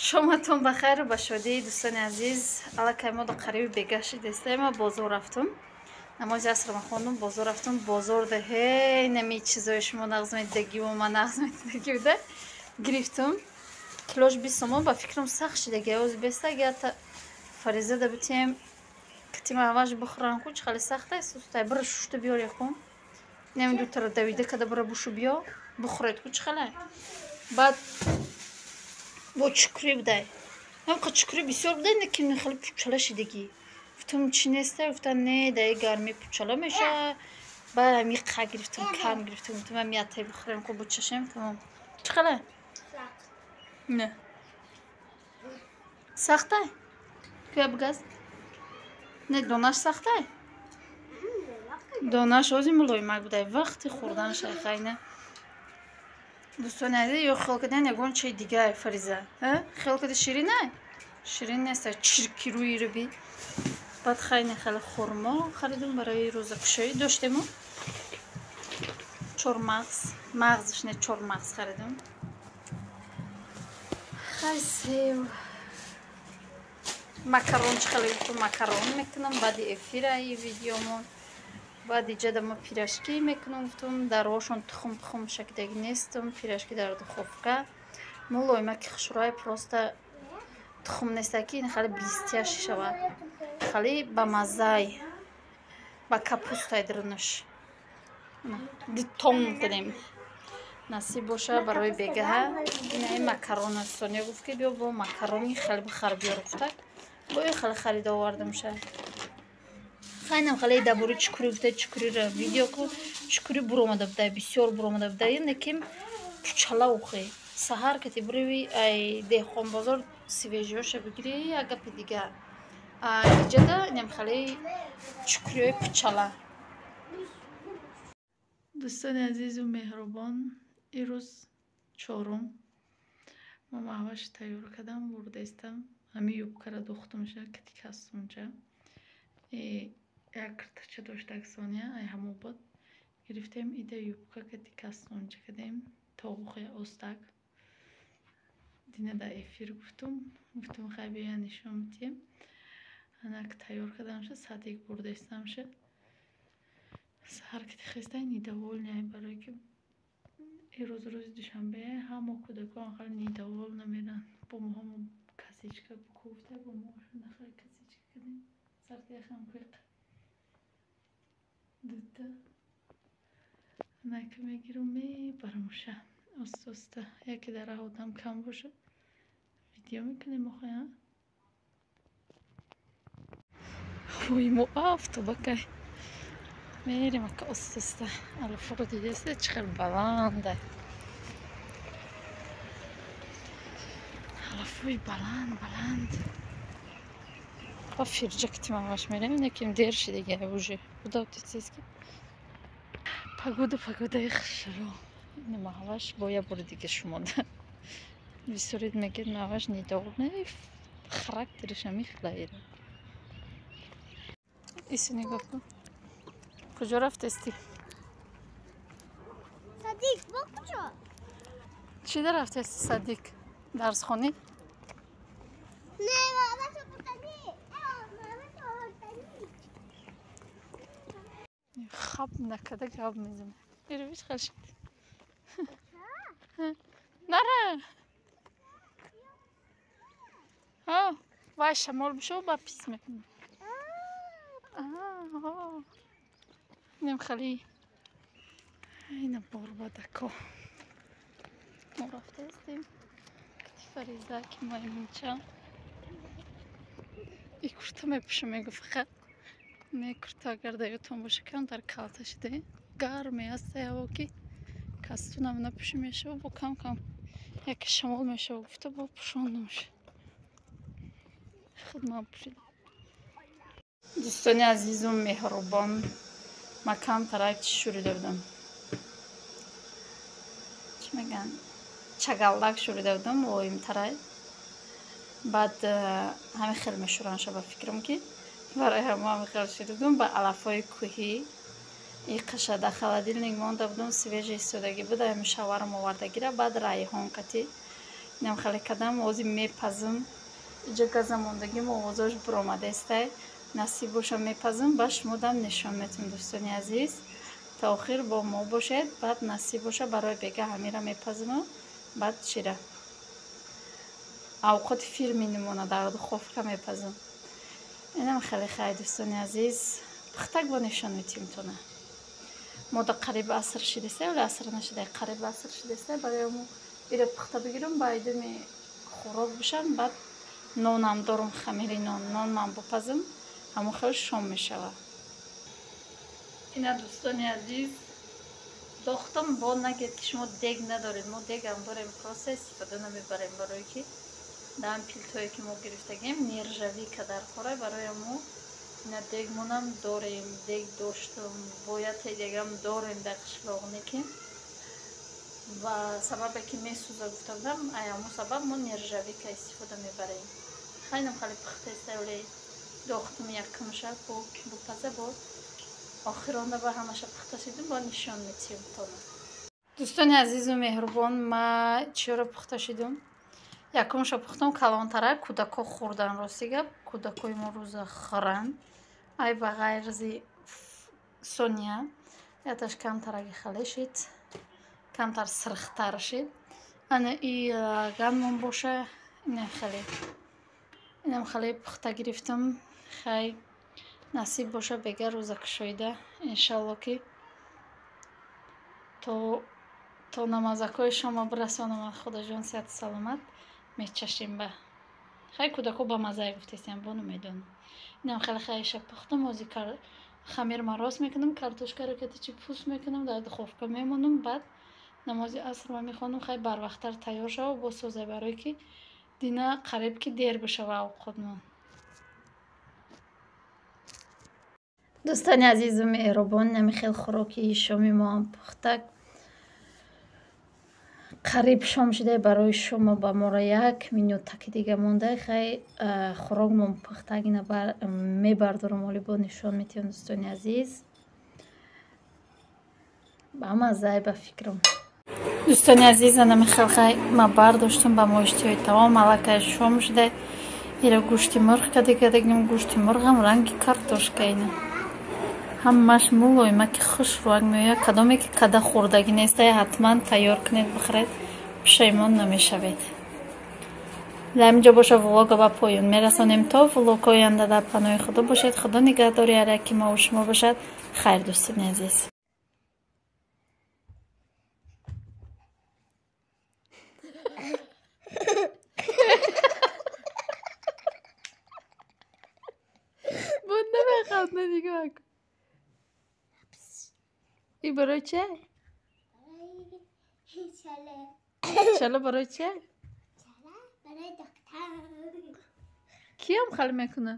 Шоматон ба хайру ба шодӣ, дӯстони азиз. Аллакай мо қариби бегаҳ шидастем. Ма бозор рафтум, намози асрма хондум, бозор рафтум. Бозорда ҳей нами чизои шумо нағз медидагиву ма нағз медидагӣ буда, гирифтум. Килош 20 сомон. Ба фикрам, сахт шидаги оз беста гята фаризада битем, китима ҳамаш бихӯрам ку. Чӣ хеле сахта, сустай. Бира, шушта биёр, яхун нами дутара давида када, бира бушу биё, бихӯред ку. Чӣ хеле баъд бо чукрӣ будай, ҳамқа чукрӣ бисёр будай, ки хеле пучала шидагӣ. Гуфтам, чӣ неста? Гуфтам, не, даи гармӣ пучала меша. Баъд ами қа гирифтам, кам гирифтам. Гуфтам, ами ятай бихӯрем ку, бучашем, тамом. Чӣ хеле не сахтай? Куя бигаз, не, донаш сахтай, донаш ози мулоимак будай, вақти хӯрдан шайхайна. Дӯстони азиз, ё хел кадан ягон чизи дигар. Фариза, хел када ширинай? Ширин неста, чирки рӯи руби. Баъд хайне хеле хурмо харидум барои рӯзакушоӣ доштему. Чормағз, мағзш не, чормағз харидум. Хай, сев, макарон. Чӣ хеле гуфтум, макарон мекунам баъди эфираи видеомон. Баъд иҷада ма пирожки мекунам. Гуфтум, дар ошон тухм, тухм шакидаги нестум. Пирожки дар духовка мулоимаки хушрӯай, просто тухм неста, ки ин хеле блестящий шавад, хеле ба маззай, ба капустай дарунаш дитон кардем. Насиб боша, барои бегаҳа инаи макарон. Соня гуфт, ки биё, бо макарони хеле бихар, биёр, гуфта, бои хеле харида овардамша. Хайнам хеле дабори чукурӣ гуфта, чукуриро видео ку. Чукурӣ буромада будай, бисёр буромада будай, неким пучала ухе. Саҳар кати буреви, ай деҳқонбозор свежий ёша бигирӣ, як гапи дигар. Иҷада инам хеле чукуриҳои пучала. Дӯстони азизу меҳрубон, ирӯз чорум ма маҳваш тайёр кардам, бурдаистам. Ҳами юбкара духтумша кати кастумча. Як киртача доштак Соня, ай ҳамо буд, гирифтем. Ида юбка кати кастумча кардем, тоғухе остак. Дина дар эфир гуфтум, хай, бия, нишон бидиҳем. Анак тайёр кардамша, садик бурдаистамша. Саҳар кати хестай, недовольный, барое ки ирӯз рӯзи душанбе, ҳамо кӯдакон хеле недовольна меранд. Бо моҳамо косичка букуфта, бо моҳошона хеле косичка кардем. Сартияхам куиқ дута анака мегирам, мебарамуша оста оста. Яке дар раҳ одам кам бошад, видео мекунем охоя. Ой, мо автобакай мерем, ака, оста оста. Алафоро дидаста, чӣ хел баланда, алафои баланд баланд. Ба фирҷа китимамаш мерем, неким дер шидага уже. Куда тицески погода, погодаи хушро. Ина маҳваш бо як бори дига шумода. Бисёрид мегӯяд, маҳваш недовольна, характераш ҳамин. Ису, нигоҳ кун, куҷо рафтести? Садик, бо куҷо? Чӣ да рафтести, садик, дарсхонӣ? Не, мамаша бурдани. Мамаша бурдани. Хаб накарда гап мезанад. Ирвиш хел шуд. Нара, вай шамол бишав, ба пис мекунад. Инам хеле ина борбадако. Мо рафтаистем кати Фариза, ки маймунча. И курта мепӯшам, мегӯ, фақат не курта. Агар дар ёдтон боша, камтар калта шида, гарме аста ҳаво, ки кастунам напӯшӣ мешава, бо кам кам яке шамол мешава, гуфта, бо пӯшондамш. Худ ман пӯшидам. Дӯстони азизу меҳрубон, ма камтарак чӣ шӯрида будам, чӣ мегӯянд, чагалдак шӯрида будам, мулоимтарай. Баъд ҳамин хел мешӯранша, ба фикрам, ки барои ҳамо ҳамин хел шӯридум. Ба алафҳои кӯҳӣ и қаша дар холодильник монда будум, свежий истодагӣ буд, ҳами шаварам овардагира. Баъд райҳон кати Инам хеле кадам, ози мепазм. Иҷо газа мондагим, овозош буромадестай. Насиб боша мепазм, ба шумо дам нишон метам, дӯстони азиз. Та охир бо мо бошед, баъд насиб боша барои бега ҳамира мепазму, баъд чира. Авқоти фирми нимона дар духовка мепазм. Инам хеле хай, дӯстони азиз. Пухтак бо нишон метимтона. Мо да қариб аср шидестай, вале аср нашидай, қариб аср шидестай. Барои мо ира пухта бигирам, ба идуми хӯрок бишам, баъд нонам дорум, хамири нон, нон ман бупазм, ҳамон хел шом мешавад. Ина дӯстони азиз, дохтам бо нагед ки шумо дег надоред. Мо дегам дорем, просто истифода намебарем, барое ки даам пилтое ки мо гирифтагем нержавика дар хора, барои мо ина дегмонам дорем, дег доштум, бояд дегам дорем дар қишлоқ, неки ва сабабе ки месӯза гуфта будам, ай ҳамон сабаб мо нержавика истифода мебарем. Хайнам хеле пухтаеста, вале дохтум якумша бупаза, бо охиронда ба ҳамаша пухта шидум, бо нишон метиҳем тона. Дӯстони азизу меҳрубон, ма чиёро пухта шидум? Якумша пухтам калонтара, кӯдако хӯрдан. Рости гап, кӯдакои мо рӯза хӯранд. Ай ба ғайрзи Сония, яташ камтараги хале шид, камтар сирхтар шид. Ана и лаганмон боша, ина хеле, инам хеле пухта гирифтам. Хай, насиб боша бега рӯза кушоида, иншалло ки то намазакҳои шома бирасонам, Худоҷон сиҳату саломат, мечашем. Ба хай, кӯдако ба маззае гуфтестиям, бону медонам. Инам хеле хайша пухтам, ози хамир ма рост мекунам, картошкаро катичи пӯст мекунам, дар духовка мемонам, баъд намози асрма мехонам. Хай, барвақттар тайёр шава, бо созай, барое ки дина қариб ки дер бишава авқотмон. Дӯстони азизу меҳрубон, нами хел хӯроки шоми моам пухтак. Қариб шом шуда, барои шомо ба моро як минутаки дига монда. Хай, хӯрокмон пухтак, ина мебардорам, оли бо нишон метиҳам, дӯстони азиз. Ба маззай, ба фикрам. Дӯстони азиз, анами хел хай ма бардоштам, ба мо иштиҳои тамом, аллакай шом шуда. Ира гӯшти мурғ кадигадагим, гӯшти мурғам ранги картошка, ина ҳамаш мулоима ки хушрӯак меояд. Кадоме ки када хӯрдагӣ нестай, ҳатман тайёр кунед, бихӯред, пушаймон намешавед. Дар ҳаминҷо боша влога ба поён мерасонем. То влогҳои оянда дар паноҳи Худо бошед. Худо нигаҳдори ҳар яки мову шумо бошад. Хайр, дӯстони азиз. Буд намеханд, нигоҳ кун. И барои че? Чала барои че? Киам хал мекуна?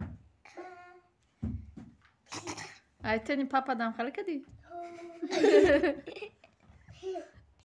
Айтени папа дам хал кади?